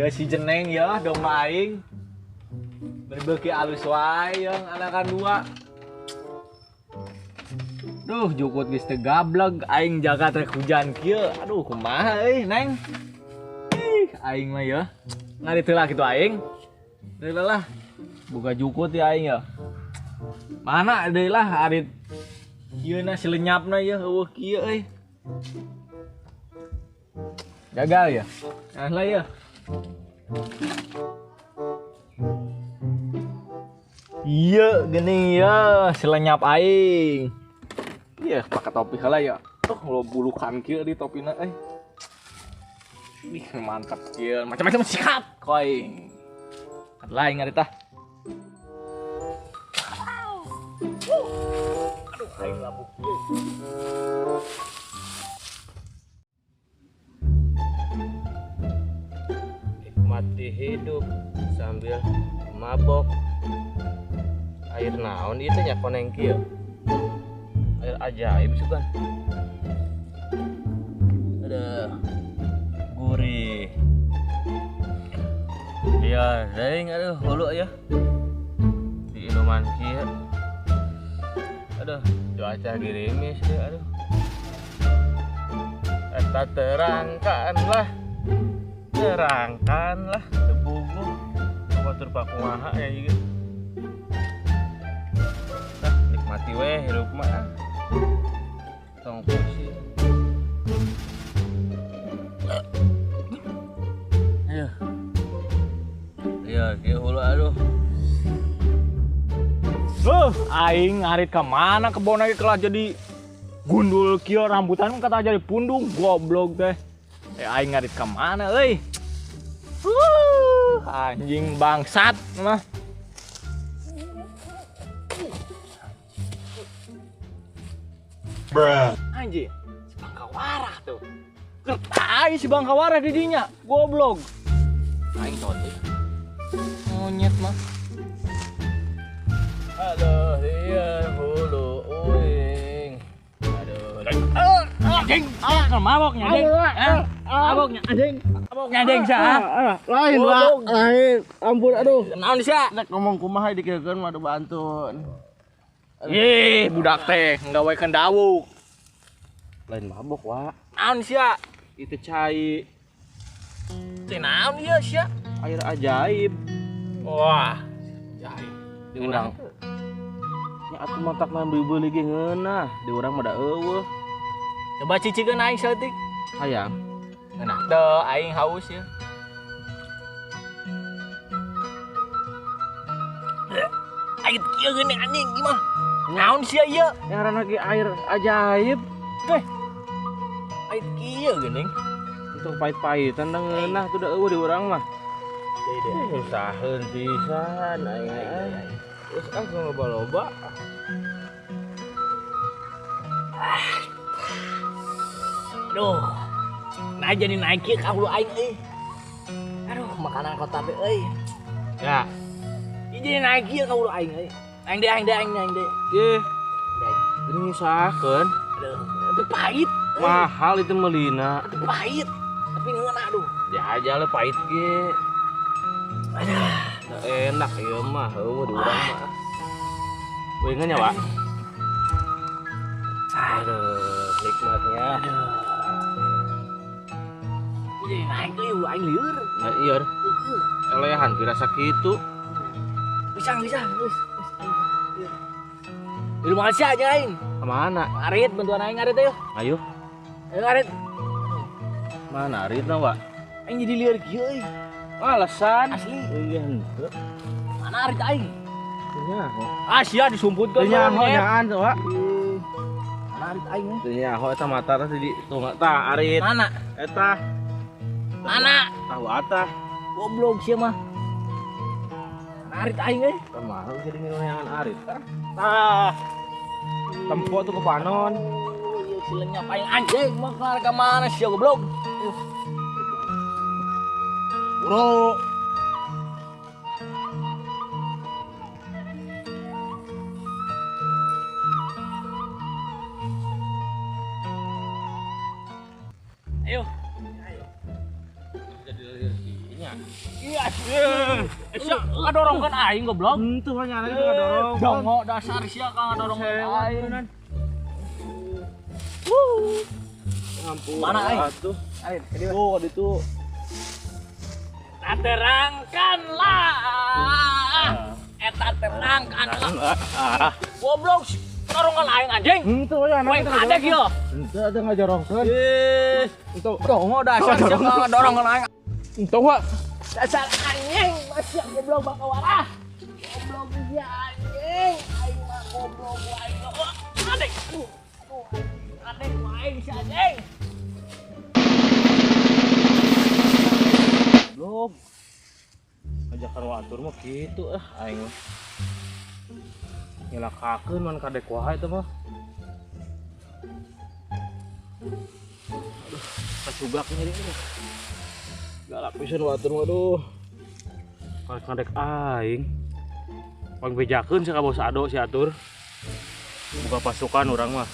Iya si Jeneng ya domba aing. Berbeki alus wae yang anakan dua. Duh, jukut geus teu gableg aing jaga trek hujan kieu. Aduh, kumaha euy, Neng? Ih, aing mah ya. Ngarit heula kitu aing. Deui lah. Boga jukut ya aing ya. Mana deui lah arit ieu na si lenyapna ya eueuh kieu euy. Gagal ya? Nah lah ya. Iya gini ya, si lenyap aing. Iya, pakai topi heula ya. Tuh lo bulukan kieu di topina euy. Ih, mantap kieu. Macam-macam sikat ku aing. Lain ngarit tah. Aduh, aing labuk kieu. Nikmati hidup sambil mabok. Air naon ieu teh nya koneng kieu. Air ajaib sih kan. Ada gurih. Iya, ding aduh hulu ya. Di inuman kieu. Aduh, cuaca gerimis deh aduh. Eta terangkanlah. Terangkanlah tebugu. Batur pakumaha ya ieu. Tah nikmati we hirup mah. Tong pusing. Ayo. Iya, kieu hulu aduh. Aing ngarit ka mana kebon lagi kelah jadi gundul kieu rambutan kata jadi pundung goblok teh. Aing ngarit ka mana euy? Anjing bangsat mah. Bruh. Anjing, si bangkawarah tuh. Kertai si bangkawarah di dinya, goblok. Aing totik. Monyet mah. Aduh, iya hulu uing. Aduh. Anjing, maboknya anjing. Maboknya anjing. Maboknya anjing sia. Lain, Pak. Lain. Ampun aduh. Naon sia? Nek ngomong kumaha dikirakeun mah bantun. Ih, budak teh nggawekeun dawuk. Lain mabok, Wak. Naon sia? Itu cai. Teh naon ieu sia? Air ajaib. Wah, ajaib. Di urang. Nya atuh matak mah beuli ge ngeunah, di urang mah da eueuh. Coba cicikeun aing saeutik. Hayang. Ngeunah teu aing haus ya. Aing kieu geuning anjing ieu mah. Naon sia ieu? Ngaranna ge air ajaib. Teh. Air kieu geuning. Untuk pahit-pahitan da ngeunah tuh da eueuh di urang mah. Usaheun pisan aing. Terus ah loba-loba. Aduh. Nah jadi naik kieu ka hulu aing euy. Aduh, makanan kota teh euy. Ya. Ieu jadi naik kieu ka hulu aing euy. Aing deh, aing deh, aing deh, aing deh. Ih. Ini nyusahkeun. Aduh, itu pahit. Mahal itu melina. Itu pahit. Tapi ngeunah aduh. Ya aja le pahit ge. Aduh, enak ieu mah heueuh di urang mah. Uingan nya, Wak. Aduh, nikmatnya. Aduh. Jadi naik euy, aing lieur. Nah, lieur. Elehan pirasa kitu. Pisang, pisang, geus. Di rumah sia aja aing. Kemana? Ngarit bantuan aing ngarit ayo. Ayo. Ayo ngarit. Mana aritna, Wak? Aing jadi lieur kieu euy. Alasan asli. Iya henteu. Mana arit aing? Teu nyaho. Ah sia disumputkeun. Teu nyaho nyaan tuh, Wak. Mana arit aing? Teu nyaho eta mata teh di tunga tah arit. Mana? Eta. Mana? Tahu atah. Goblok sia mah. Mana arit aing euy? Kumaha jadi minum neangan arit tah. Tah. Tempo tuh ke panon. Oh, iya si lenyap aing anjing mah ka mana sia goblok. Bro. Ayo. Ayo. Jadi lahir sinya. Iya, sia ngadorongkeun aing goblok. Henteu hanya lagi ngadorong. Dongo dasar sia ka ngadorongkeun aing. Ampun. Mana aing? Atuh. Aing, ke dieu. Tuh, ditu. Terangkanlah. Eta terangkanlah. Goblok, dorongkeun aing anjing. Henteu we anak Weng kadek ieu. Henteu ada ngajorongkeun. Ih, Henteu. dongo dasar sia ka ngadorongkeun aing. Henteu wa. Dasar anjing, masih goblok bakal warah. Goblok sia anjing. Aing mah goblok aing. Adek. Aduh. Adek aing si anjing. Goblok. Ajakan watur mah kitu aing mah. Nyelakakeun man kadek wae eta mah. Aduh, kacugak nyeri ini. Galak pisan watur mah aduh. Kadek aing. Pangbejakeun sia ka bos Ado si Atur. Buka pasukan urang mah.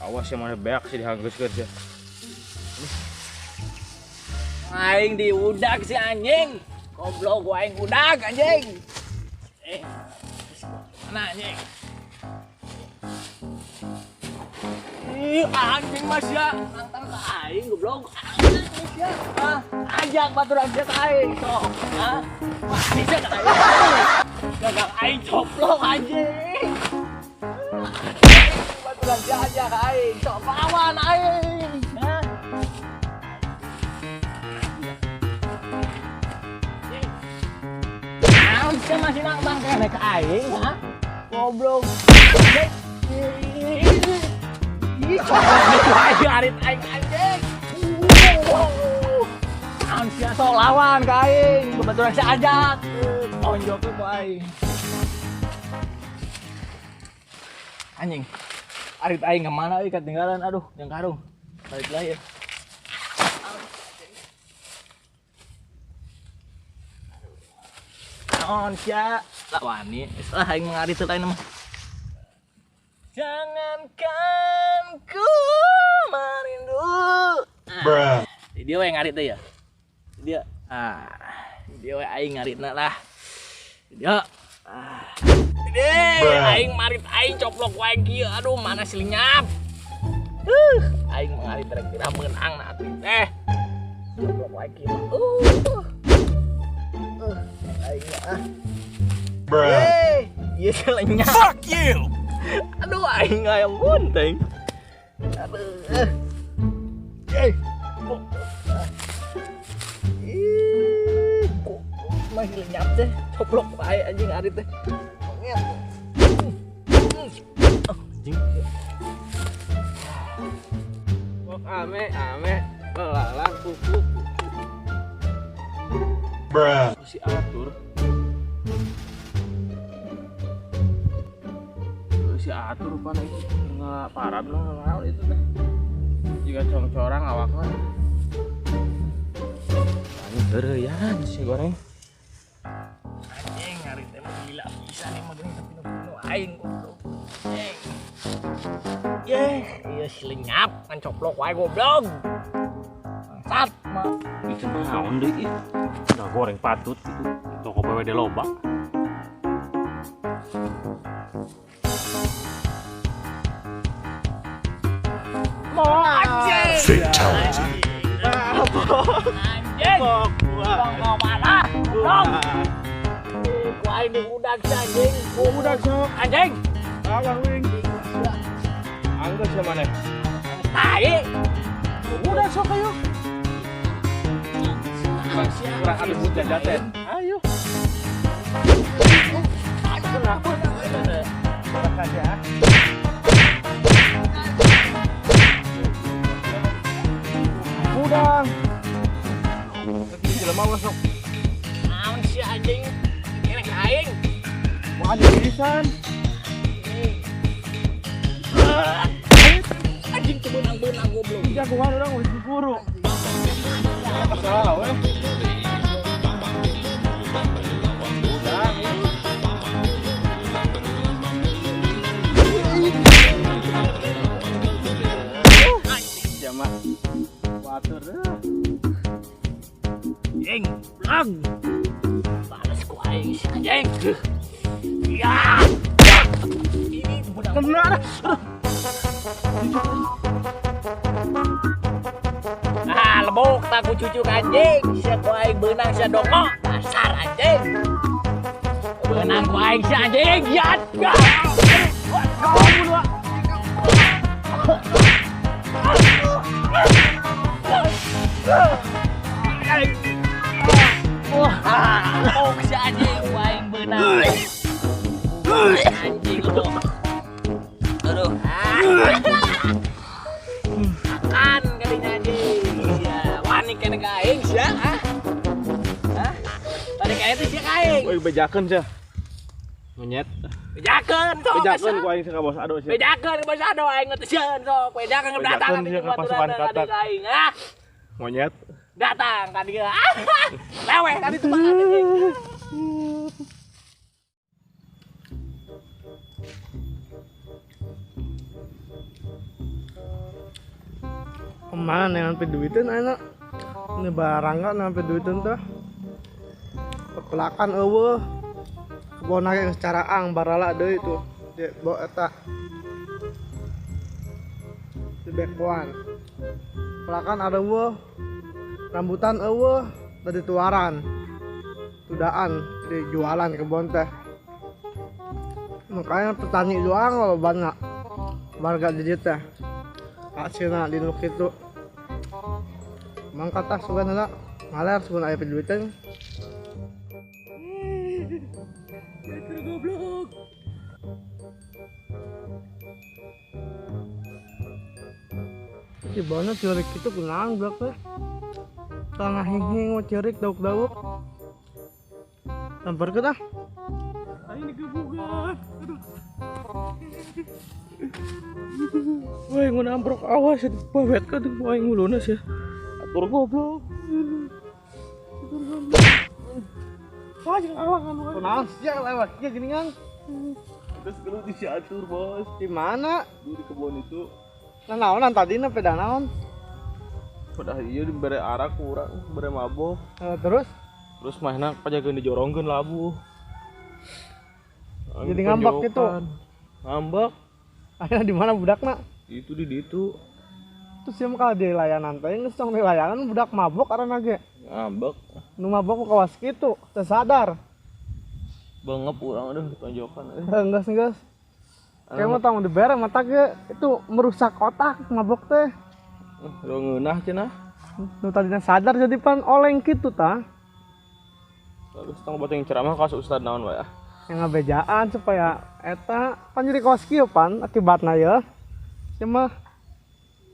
Awas ya mana beak sih dihanggeuskeun sia. Aing diudak si anjing. Goblok gua aing udak anjing. Mana anjing? Ih, anjing mas ya. Nantang ke aing goblok. Anjing mas ya. Ah, ajak baturan sia ka aing sok. Hah? Wah, bisa ka aing. Gagang aing coplok anjing. Baturan sia ajak ka aing. Sok lawan aing. Hah? Naon sia masih nantang keneh ka aing, ha? Goblok. Ih, coplok aing arit aing anjing. Naon sia sok lawan ka aing, babaturan sia ajak. Tonjokkeun ku aing. Anjing. Arit aing kemana euy ketinggalan aduh, jeung karung. Balik lagi ya. Naon sia lawani, geus lah aing mengarit teh lain mah. Jangankan ku merindu. Bruh. Dia we ngarit teh ya. Dia dia we aing ngaritna lah. Dia aing marit aing coplok wae kieu aduh mana si lenyap. Aing mengarit rek tidak meunang na atuh teh. Coplok wae kieu. Aing ah. Bruh. Ieu si lenyap. Fuck you. Aduh aing hayang bunting. Aduh. Ih, kok masih lenyap teh. Coplok wae anjing arit teh. Monyet. Anjing. Bok ame ame belalang kuku. Bruh. Si Atur. Si Atur rupana itu nggak parah naon itu teh. Jika congcorang awakna. Anjing heureuyan si goreng. Anjing ngarit teh mah gila pisan nih mah geuning tapi nu aing goblok. Anjing. Yeh, ieu si lenyap ngan coplok wae goblok. Bangsat mah. Itu naon deui ih. Udah goreng patut gitu. Toko PWD loba. Anjing. Fatality. Anjing. Bang mau mana? Goblok. Ku aing diudag si anjing. Udag sok. Anjing. Awan wing. Anggeus sia maneh. Tai. Udah sok ayo. Kurang adu jajaten. Ayo. Makasih ya. Udang. Kaki jelema sok. Naon si anjing? Kene ka aing. Wah, ada pisan. Anjing teu beunang-beunang goblok. Jagoan urang geus diburu. Salah we. Udang. Anjing jama. Watur. Anjing. Ini budak. Kena dah. Ah, lebok tak ku cucuk anjing. Sia ku aing beunang sia dongo. Dasar anjing. Beunang ku aing sia anjing. Ya. Wah, lebok sia anjing ku aing beunang. Anjing lebok. Aduh. Makan kalinya anjing. Ya, wani kena ka aing sia, ah. Hah? Tadi ka itu sia ka aing. Woi bejakeun sia. Monyet. Bejakeun sok. Bejakeun ku aing ka bos ado sia. Bejakeun ka bos ado aing teh sieun sok. Bejakeun datang Bejakeun sia ka pasukan katak. Aing, ah. Monyet. Datang ka dieu. Leweh tadi tuh anjing. Kemana yang sampai duitin anak? Ini barang kan sampai duitin tuh. Pepelakan eueuh. Kebon yang secara ang barala deui tuh. Di bawa eta. Di bekoan. Pepelakan ada eueuh. Rambutan eueuh, dari tuaran. Tudaan dijualan kebon teh. Makanya petani doang kalau banyak warga di dieu teh. Hasilna di nu kitu. Mangkat tah sugan heula. Ngaler sugan aya piduiteun. Goblok. Si Bono ceurik kitu kunaon blok teh. Tengah hinghing ceurik dauk-dauk. Samperkeun ah. Aing digebugan. Aduh. Woi, ngun ambrok awas bawet ka deung aing muluna sia. Atur goblok. Atur goblok. Wah, jeung alangan wae. Kunaon sia lewat kieu geuningan? Terus gelut di si Atur, Bos. Di mana? Di kebun itu. Nah, naonan tadina peda naon? Udah ieu dibere arak ku urang, bere mabok. Terus? Terus mahna pajakeun dijorongkeun labu. Jadi ngambek gitu. Ngambek. Akhirnya di mana budakna? Itu di ditu. Terus sia mah kalau di layanan teh geus tong di layanan budak mabok karena ge. Ngambek. Nu mabok kawas kitu, teu sadar. Bengep urang aduh ditonjokan. Geus geus. Kayak mah tong dibere mata ge itu merusak otak mabok teh. Lo ngeunah cenah. Nu tadina sadar jadi pan oleng kitu tah. Terus tong bateng ceramah ka ustad naon wae ah. Yang ngabejaan supaya eta pan jadi kawas kieu pan akibatna ya. Sia mah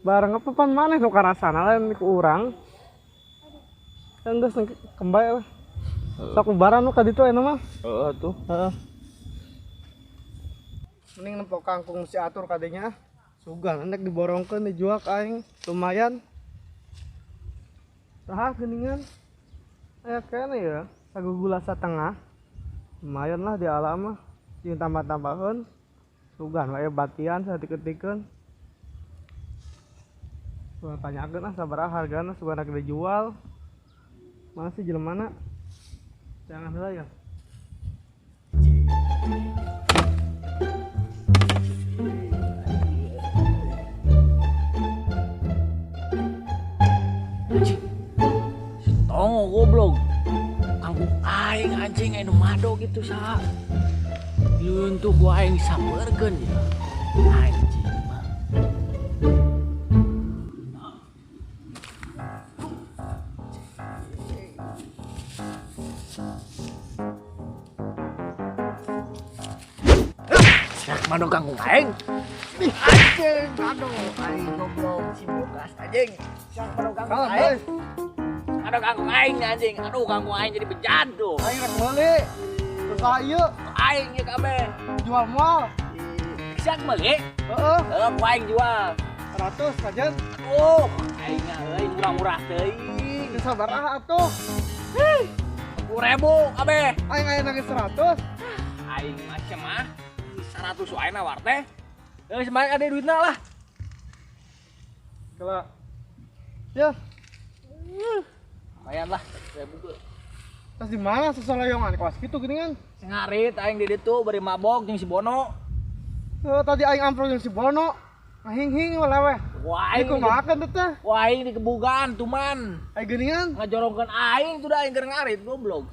bareng apa pan maneh nu karasana lain ku urang. Geus kembali lah. Sok lebaran nu ka ditu aya mah. Heeh tuh. Heeh. Mending nempo kangkung si Atur kadenya. Sugan endek diborongkeun dijual ka aing lumayan. Saha geuningan. Aya kene ya, sagugula satengah. Lumayan lah di alam mah. Jeung tambah-tambaheun. Sugan wae batian saeutik-eutikeun. Sugan tanyakeun ah sabaraha hargana sugan rek dijual. Mana sih jelemana? Jangan heula ya. Anjing. Si Tongo goblok. Kangkung aing anjing anu mado gitu saha. Diuntuh ku aing sampeurkeun ya. Anjing mah. Siak mado kangkung aing. Anjing, aduh, aing goblok si bogas anjing. Siak mado kangkung aing. Aduh kangkung aing anjing. Aduh kangkung aing jadi bejat tuh. Aing rek meuli. Terus ieu aing ieu kabeh. Jual moal. Siak meuli? Heeh. Heeh, ku aing jual. 100 kajen. Aduh, aing euy murah-murah teuing. Geus sabaraha atuh? 10.000 kabeh. Aing aya nangis 100. Aing mah mah 100 wae nawar teh. Geus balik ade duitna lah. Kela. Ya. Lumayan lah, 1000 ge. Terus di mana sesoloyongan kawas kitu geuningan? Ngarit aing di ditu bari mabok jeung si Bono. Heuh, tadi aing amprok jeung si Bono. Ngahing-hing we leweh. Wah, Aing aing kumaha kan teh? Wah, aing dikebugan tuman. Aing geuningan. Ngajorongkeun aing tuh dah aing keur ngarit goblok.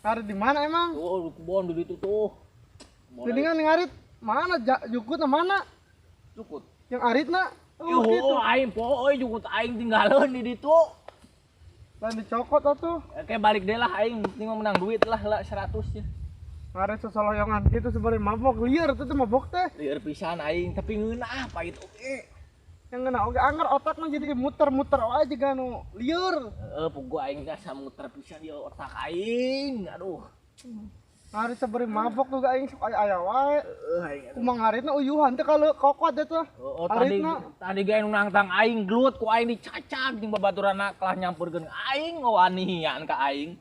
Ngarit di mana emang? Tuh, kebon di ditu tuh. Geuningan ngarit mana jukutna mana? Jukut. Yang aritna? Yuh, Oh, gitu. aing poho euy jukut aing tinggalin di ditu. Lain dicokot atuh. Kayak balik deh lah aing penting mah menang duit lah lah 100 ya. Ngarit sesoloyongan gitu sebari mabok liar tuh teh mabok teh. Lieur pisan aing tapi ngeunah pahit oge. Yang ngena oge anger otak mah jadi muter-muter wae jiga nu lieur. Heeh, pugu aing asa muter pisan ieu otak aing. Aduh. Ngarit sebari mabok tuh aing sok aya-aya wae. Heeh aing. Kumaha ngaritna uyuhan teh kalau kokot teh tuh. Oh, tadi Aritna tadi ge nu nangtang aing gelut ku aing dicacag jeung babaturanna kalah nyamperkeun aing ngawanian ka aing.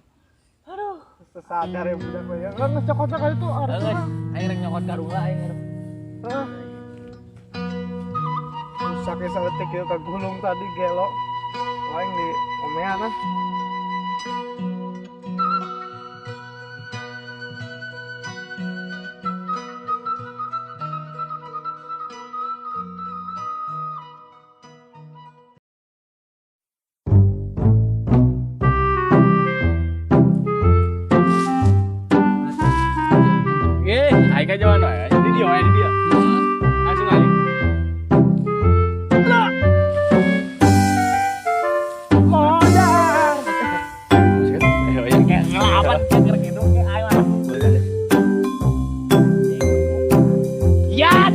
Aduh, sadar ya budak we. Ya geus cokot ka itu geus aritna. Aing rek nyokot karula aing. Hah. Rusak ya saeutik ieu kagulung tadi gelo. Aing di omean ah. Aing aja mana ya? Jadi dia, jadi dia. Langsung aja. Modar. Kayak ngelawan kayak gitu kayak ayo. Yat.